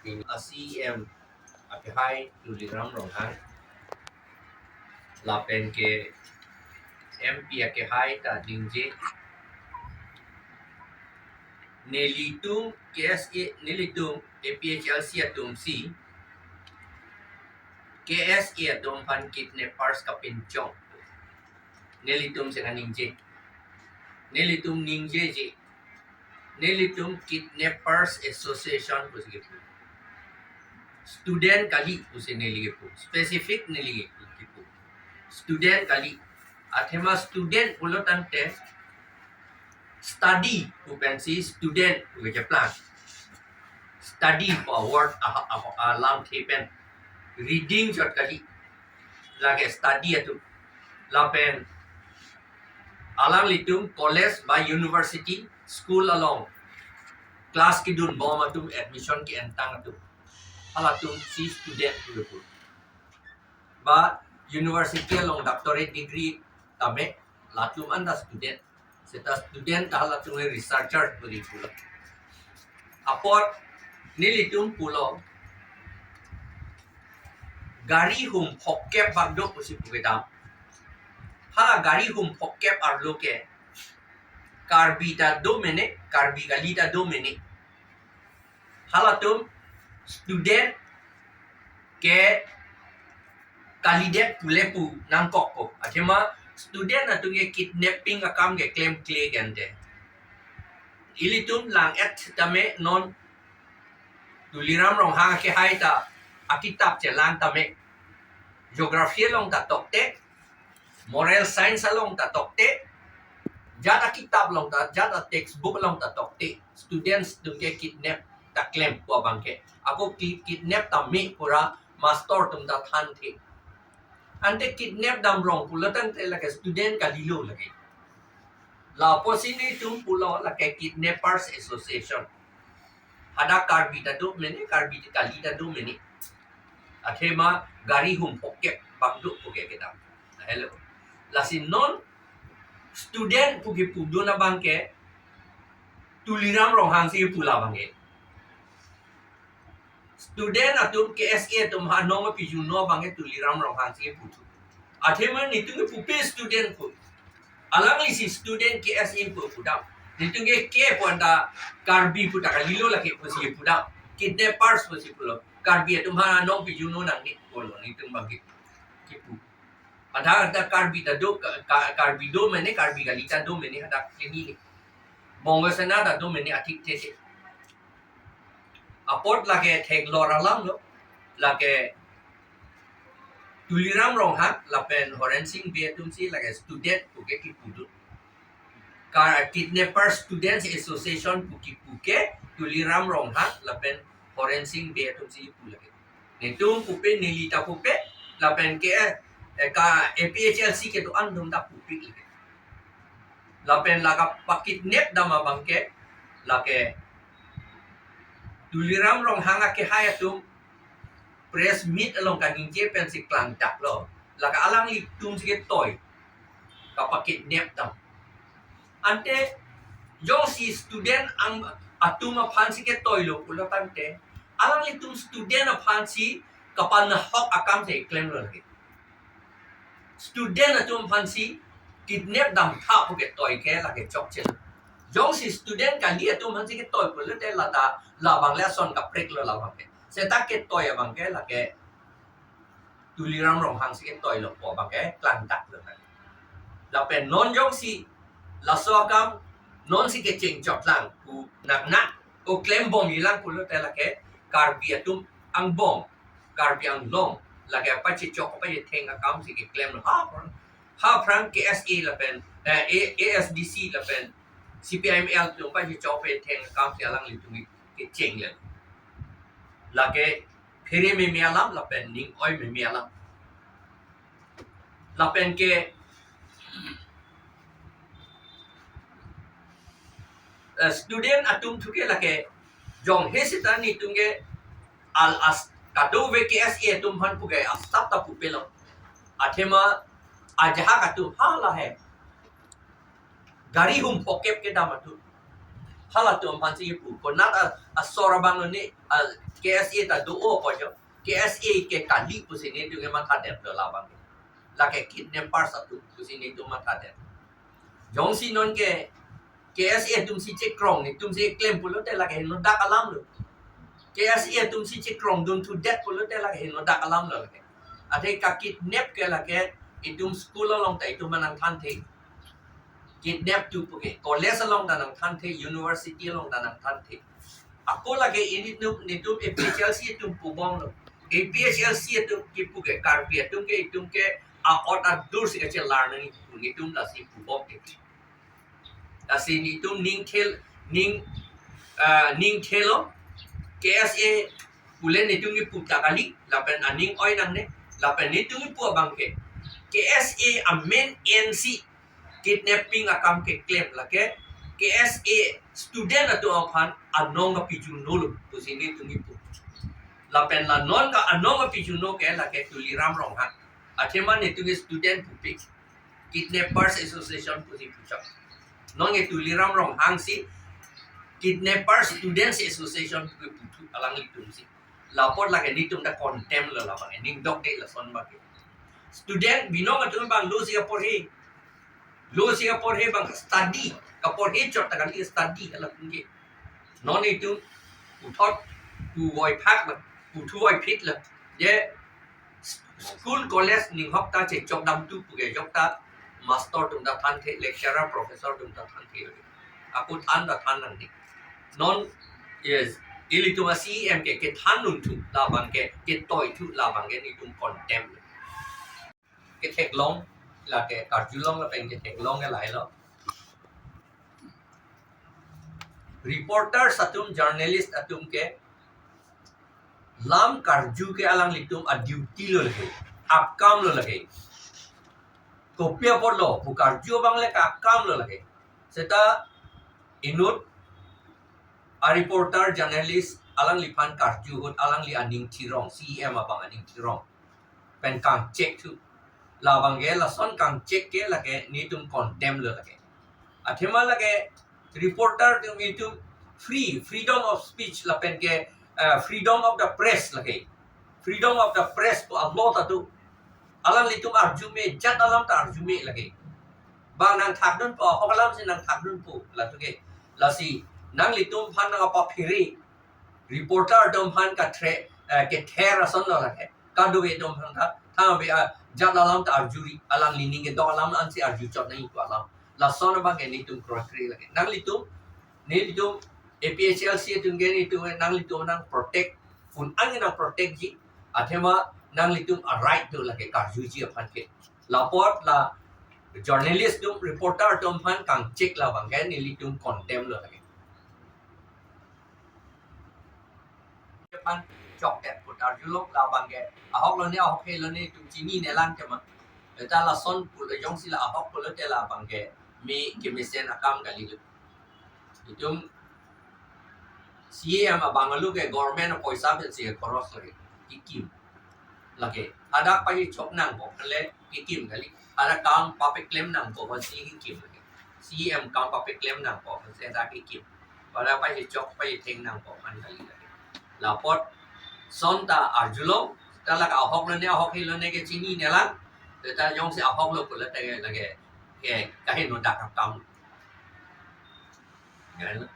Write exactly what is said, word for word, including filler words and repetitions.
Pini a-C E M akehai Tuliram Ronghang lapen ke M P akehai ta ningje, nelitum K S A, nelitum A P H L C atum si K S A atum aphan kidnappers kapinchong. Nelitum si kaningje. Nelitum ningjeje. Nelitum Kidnappers Association pusi kipu. Student kali pusi neli kipu. Specific neli kipu. Student kali. Athema student pulo tangte study pu pensi student pu kejaplang. Study pu a-word a, a, alamthe pen. Reading chot kali. Lake study atum. Lapen alanglitum college ba university, school along class kedun bom atum, admission ke-entang atum, halatum si student pulo pu. Ba university along doctorate degree tame latum anta student. Seta student ta halatum researcher pu ri pulo. Apot nelitum pulo gari hum phokep bak do pusi pu kedam. Hala gari hum phokep arlo ke Karbi ta do mene, Karbi kali ta do mene. Halatum student ke kalidet pule pu nangkok ko. Athema student atum ke kidnapping akam ke klemkle gente. Ilitum lang-et tame non Tuliram Ronghang akehai ta akitap chelang tame. Geography along ta tokte, moral science along ta tokte, jat akitap along ta, jat a-textbook along ta tokte, students atum ke kidnap ta klem pu abang ke. Ako ki-, kidnap tame pura master atum ta thanthe. Ante kidnap dam rong pulo tangte lake student kalilo lake. Lapu si nelitum pulo lake Kidnappers Association. Hadak Karbi ta do mene, Karbi kali ta do mene. Athema gari hum phokep bak do pu ke kedam. Hello. Lasi non student pu kipudun abang ke Tuliram Ronghang si kipu labang ke. Student atum K S A atum ha nong pijun no abang ke Tuliram Ronghang si kipu thu. Athema nelitum kipupe student pu. Alangli si student K S A pu pudam. Nelitum ke ke pu anta Karbi pu ta kalilo lake pusi pudam. Kidnappers pusi pulo. Karbi atum ha nong pijun no nangne pulo nelitum abang ke kipu. Hadak hadak Karbi ta do, Ka-, Ka-, Karbi do mene, Karbi kali ta do mene hadak kini ni. Bongo Sena ta do mene atik te te. Apot lake theklor alam lo, lake Tuliram Ronghang lapen Horen Sing Bey atum si lake student pu ke kipudun. Ka-, Kidnapper Students Association pu kipu ke Tuliram Ronghang lapen Horen Sing Bey atum si kipu lake. Nelitum pupe, neli ta pupe, lapen ke, eh, ka A P H L C kedo-an atum ta pupe lake. Lapen lake pakidnap dam abang ke, lake Tuliram Ronghang akehai atum press meet along kaningje pensi klangdak lo. Lake alanglitum si ketoi kapakidnap dam. Ante jongsi student ang atum aphan si ketoi lo pulo tangte, alanglitum student aphan si kapanahok akam si klemlo lake. Student atum aphan si kidnap dam tha pu ketoi ke lake chokche. Jongsi student kali atum aphan si ketoi pulote lata labang le ason kaprek lo labang ke. Seta ketoi abang ke lake Tuliram Ronghang si ketoi lo pu abang ke klangdak lo. Lapen non jongsi laso akam non si kecheng chotlang pu nak nak o klem bom ilang pulote lake Karbi atum angbong, Karbi Anglong lake pachechok pachetheng akam si keklem ha aphrang, ha aphrang K S A lapen, eh, A-, A S D C lapen C P I M L atum pachechok pachetheng akam si alanglitum kecheng le. Lake phere meme alam lapen ning oi meme alam. Lapen ke, eh, student atum thu ke lake jong he seta nelitum ke al as kadokave K S A atum aphan pu ke asap ta pupe lo. Athema ajahak atum hala he gari hum phokep kedam atum. Halatum aphansi kipu. Konat a, asor abang lo ne, a, K S A ta do-o ko jo. K S A ke kali pusi netum ke mathadet lo labang. Lake kidnappers atum pusi netum mathadet. Jongsi non ke K S A atumsi chekrong, netumsi klem pulote lake henodak alam lo. K S A atumsi chekrongdun thudet pulote lake henodak alam lo lake. Athe kakidnap ke lake itum school along ta itum nangthanthe. Kidnap tu puke, college along ta nangthanthe, university along ta nangthanthe. Ako lake ilitum, netum A P H L C atum pubom lo. A P H L C atum kipu ke, Karbi atum ke, itum ke, a-ot adur si kachelar nangji pu, netum lasi pubom ke. Lasi netum ning thel, ning, ah, ning thelo, K S A pule netum kipu ta kali, lapen aning oi nangne, lapen netum kipu abang ke. K S A amen ensi kidnapping akam keklem lake, K S A student atum aphan anong kapijun nolo, pusi netum kipu. Lapen la non ke anong kapijun no ke lake Tuliram Ronghang. Athema netum ke student pupik. Kidnappers Association pusi puchak. Non ke Tuliram Ronghang si Kidnappers Students Association pu puthu alanglitumsi. Lapot lake netum ta condemn lo labang, ning dokde lason abang ke. Student binong atum abang lo si kaporhe. Lo si kaporhe abang study. Kaporhe chot ta kali study halatum ke. Non itum puthot puvoiphak la, puthuvoiphit la. Je school college ninghok ta chechok damthu puke jok ta master atum ta thanthe, lecturer, professor atum ta thanthe. Ako than ta than nangji. Non, yes, ilitum a-C E M ke, kethan dunthu labang ke, ketoithu labang ke netum condemn. Ketheklong, lake karjulong lapen ketheklong ke lahelo. Reporters atum, journalist atum ke lam karju ke alanglitum a-duty lo lake, akam lo lake. Kopi apotlo pu karju abang le akam lo lake. Seta inut a-reporter, journalist alangliphan karju ahut alangli aning thirong, C E M abang aning thirong. Pen kangchek thu. Labang ke lason kangchek ke lake netum condemn lo lake. Athema lake reporter atum itum free, freedom of speech lapen ke, eh, freedom of the press lake. Freedom of the press pu a-law ta do. Alanglitum arju me, jat alam ta arju me lake. Bang nangthakdunpo, ahok alamsi nangthakdunpo, latum ke. Lasi nanglitum aphan nangpaphere. Reporter atum aphan kathe, eh, kether ason lo lake. Kadokave atum aphan ta, thang ave a, jat alam ta arjuri, alangli ning kedok alam ansi arju chot nangji pu alam. Lason abang ke netum kroikre lake. Nanglitum, nelitum A P H L C atum ke netum, nanglitum nangprotect, un-an nangprotectji, athema nanglitum a-right do lake karjuji aphan ke. Lapot la journalist atum, reporter atum aphan kangchek labang ke nelitum condemn lo lake. Aphan chokdet pu ta arjulong labang ke. Ahok lo ne, ahokhe lo ne, itum chininelang tema. Eta lason pulo jongsi la ahok pulote labang ke mi kemesen akam kalilo. Itum C E M abang alu ke government apoisa pensi ke khoros lake, kekim. Lake, hadak pachechok nangpo aphan le kekim kali. Hadak kam papeklem nangpo aphansi kekim lake. C E M kam papeklem nangpo aphansi hadak kekim. Hadak pachechok pachetheng nangpo aphan kali lake. Lapot lason ta arjulong, ta lake ahok lo ne, ahokhe lo ne ke chininelang. Ta jongsi ahok lo pulote lake, ke kaheno dak akam. Kan?